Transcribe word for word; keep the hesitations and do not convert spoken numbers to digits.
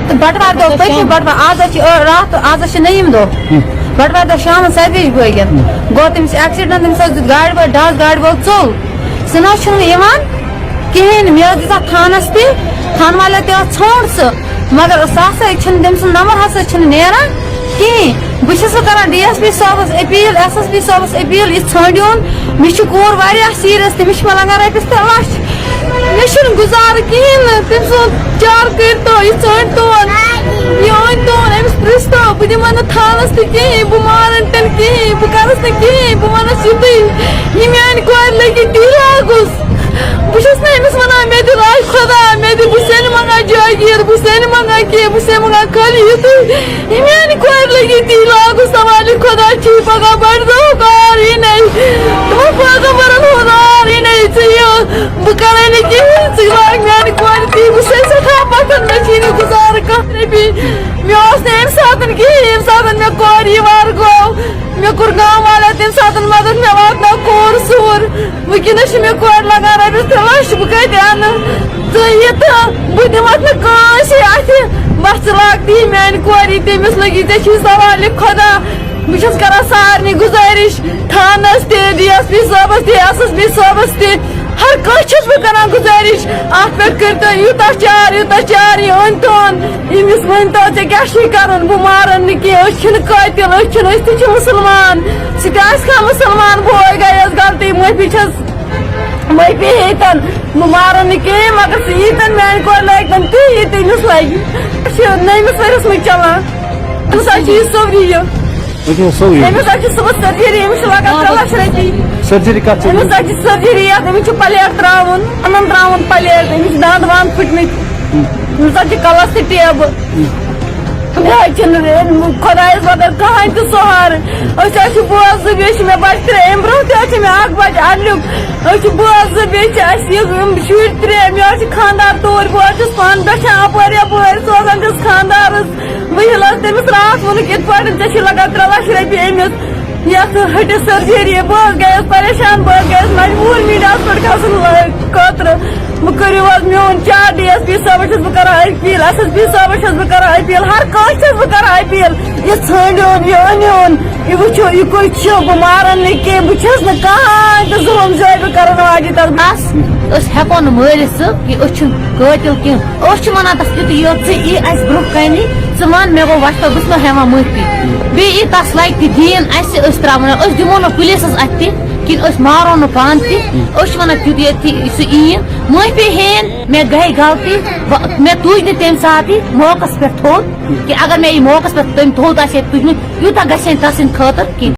تہٕ بَٹوارِ دۄہ پٔکِو، بَٹوار، آز حظ چھِ، آ، راتھ، آز حظ چھِ نٔیِم دۄہ۔ بَٹوارِ دۄہ شامَس سَتہِ بَجہِ بٲگٮ۪ن گوٚو تٔمِس accident، تٔمِس حظ دیُت گاڑِ وٲلۍ ڈَز، گاڑِ وول ژوٚل۔ سُہ نہ حظ چھُنہٕ یِوان کِہیٖنۍ۔ مےٚ حظ دِژ اَتھ تھانَس تہِ، تھانہٕ والٮ۪و تہِ حظ ژھونٛڈ سُہ، مگر سُہ ہسا چھُنہٕ، تٔمۍ سُنٛد نمبر ہسا چھُنہٕ نیران کِہیٖنۍ۔ بہٕ چھَس وۄنۍ کران ڈی ایس پی صٲبَس appeal، ایس ایس پی صٲبَس appeal، یہِ ژھٲنٛڈِوُن۔ مےٚ چھِ کوٗر واریاہ serious، تٔمِس چھِ مےٚ لگان رۄپیَس ترٛےٚ لَچھ۔ مےٚ چھُنہٕ گُزارٕ کِہیٖنۍ نہٕ۔ تٔمۍ سُنٛد چارٕ کٔرۍتو، یہِ ژھٲنٛڈتون، یہِ أنۍتون، أمِس پرٛژھتو۔ بہٕ دِمَن نہٕ تھانَس تہِ کِہیٖنۍ، بہٕ مارَن تہِ نہٕ کِہیٖنۍ، بہٕ کَرَس نہٕ کِہیٖنۍ، بہٕ وَنَس یُتُے، یہِ میٛانہِ کورِ لٔگِتھ تی لاگُس۔ بہٕ چھَس نہٕ أمِس وَنان، مےٚ دِ راے خۄدا، مےٚ دِ، بہٕ چھَسے نہٕ منٛگان جٲگیٖر، بہٕ چھَسے نہٕ منٛگان کینٛہہ، بہٕ چھَسے منٛگان خٲلی یُتُے۔ یہِ میٛانہِ کورِ لٔگِتھ تی لاگُس، سوالہِ خۄدا چھُے پَگاہ بَڑِ دۄہ کار یی نَے۔ تِمو پیغمبرَن ہُنٛد آر یی نَے ژٕ یہِ۔ بہٕ کَرَے نہٕ کِہیٖنۍ، ژٕ لاگ میٛانہِ کورِ تی، بہٕ چھَسے سٮ۪ٹھاہ پَتھَن، مےٚ چھُے نہٕ گُزارٕ کانٛہہ رۄپیہِ۔ مےٚ اوس نہٕ اَمہِ ساتَن کِہیٖنۍ، ییٚمہِ ساتَن مےٚ کورِ یہِ وَر گوٚو۔ مےٚ کوٚر گامہٕ والٮ۪و تَمہِ ساتَن مَدَد، مےٚ واتنٲو کوٗر سوٗر۔ وٕنکیٚنَس چھِ مےٚ کورِ لَگان رۄپیَس ترٛےٚ لَچھ، بہٕ کَتہِ اَنہٕ؟ ژٕ یہِ تہٕ بہٕ دِمَتھ نہٕ کٲنٛسہِ اَتھِ۔ بَس ژٕ لاگ تی میٛانہِ کورِ، تٔمِس لٔگی ژےٚ چھی سوالہِ خۄدا۔ بہٕ چھَس کَران سارنٕے گُزٲرِش، تھانَس تہِ، ڈی ایس پی صٲبَس تہِ، ایس ایس پی صٲبَس تہِ، ہر کٲنٛسہِ چھَس بہٕ کَران گُزٲرِش، اَتھ پٮ۪ٹھ کٔرۍتو یوٗتاہ چار، یوٗتاہ چار، یہِ أنۍ تون۔ أمِس ؤنۍ تو، ژےٚ کیٛاہ چھُے کَرُن؟ بہٕ مارَن نہٕ کینٛہہ، أسۍ چھِنہٕ قٲتِل، أسۍ چھِنہٕ، أسۍ تہِ چھِ مُسلمان۔ سُہ تہِ آسہِ کانٛہہ مُسلمان بوے، گٔیَس غلطی، معٲفی چھَس، معٲفی ہیٚتَن۔ بہٕ مارَن نہٕ کینٛہہ، مگر سُہ ییٖتَن میٛانہِ کورِ لٲگۍ تَن، تی ییٖتہِ أمِس لَگہِ۔ أسۍ چھِ نٔیمِس ؤرِیَس منٛز چَلان۔ أمِس حظ چھِ یہِ سورُے یہِ۔ وٕنکیٚنَس سورُے۔ أمِس حظ چھِ صُبحَس سٔرجٔری، أمِس چھِ لَگان ترٛےٚ لَچھ رۄپیہِ۔ سٔرجٔری کَتھ چھِ؟ أمِس حظ چھِ سٔرجٔری یَتھ، أمِس چھِ پلیٹ ترٛاوُن، اَنَن ترٛاوُن پلیٹ، أمِس چھِ دَنٛد وَنٛد پھٕٹمٕتۍ۔ أمِس حظ چھِ کَلَس تہِ ٹیبہٕ۔ مےٚ حظ چھِنہٕ خۄدایَس بغٲر کٕہٕنۍ تہِ سہارٕ۔ أسۍ حظ چھِ بٲژ زٕ، بیٚیہِ چھِ مےٚ بَچہٕ ترٛےٚ، اَمہِ برٛونٛہہ تہِ حظ چھِ مےٚ اَکھ بَچہٕ اَلیُک۔ أسۍ چھِ بٲژ زٕ، بیٚیہِ چھِ اَسہِ یہِ، یِم شُرۍ ترٛےٚ۔ مےٚ حظ چھِ خانٛدار توٗرۍ، بہٕ حظ چھُس پانہٕ دٔچھان اَپٲرۍ یَپٲرۍ، سوزان چھَس خانٛدارَس۔ بہٕ ییٚلہِ حظ تٔمِس راتھ ووٚنُکھ، یِتھ پٲٹھۍ ژےٚ چھی لَگان ترٛےٚ لَچھ رۄپیہِ أمِس یَتھ ہٹِس سٔرجٔری، بہٕ حظ گٔیَس پریشان، بہٕ حظ گٔیَس مجبوٗر میٖڈیاہَس پٮ۪ٹھ کھَسُن خٲطرٕ۔ بہٕ کٔرِو حظ میون چار ڈی ایس پی صٲبَس چھَس بہٕ کَران أپیٖل، ایس ایس پی صٲبَس چھَس بہٕ کَران أپیٖل، ہر کٲنٛسہِ چھَس بہٕ کَران أپیٖل، یہِ ژھٲنٛڈِوُن، یہِ أنِوُن، یہِ وٕچھِو، یہِ کُس چھُ، بہٕ مارَن نہٕ کینٛہہ، بہٕ چھَس نہٕ کانٛہہ تہِ ظُلُم زٲیدٕ کَرَن واجِنۍ تَتھ۔ بَس، أسۍ ہٮ۪کو نہٕ مٲرِتھ سُہ کہِ أسۍ چھِنہٕ قٲتِل کینٛہہ۔ أسۍ چھِ وَنان تَس یُتُے یوت، ژٕ یی اَسہِ برٛونٛہہ کَنہِ، ژٕ وَن، مےٚ گوٚو وۄستہٕ، بہٕ چھُس نہٕ ہٮ۪وان معٲفی۔ بیٚیہِ یی تَس لَگہِ تہِ دیٖن اَسہِ، أسۍ ترٛاوو نہٕ، أسۍ دِمو نہٕ پُلیٖسَس اَتھِ تہِ، کِنہٕ أسۍ مارو نہٕ پانہٕ تہِ۔ أسۍ چھِ وَنان تیُتھ ییٚتہِ سُہ یِیہِ، معٲفی ہیٚیِن، مےٚ گٔے غلطی، بہٕ، مےٚ تُج نہٕ تَمہِ ساتہٕ یہِ موقعَس پٮ۪ٹھ تھوٚد، کہِ اگر مےٚ یہِ موقعَس پٮ۪ٹھ تٔمۍ تھوٚد آسہِ ہے تُجمُت، یوٗتاہ گژھِ ہے نہٕ تَس سٕنٛدِ خٲطرٕ کینٛہہ۔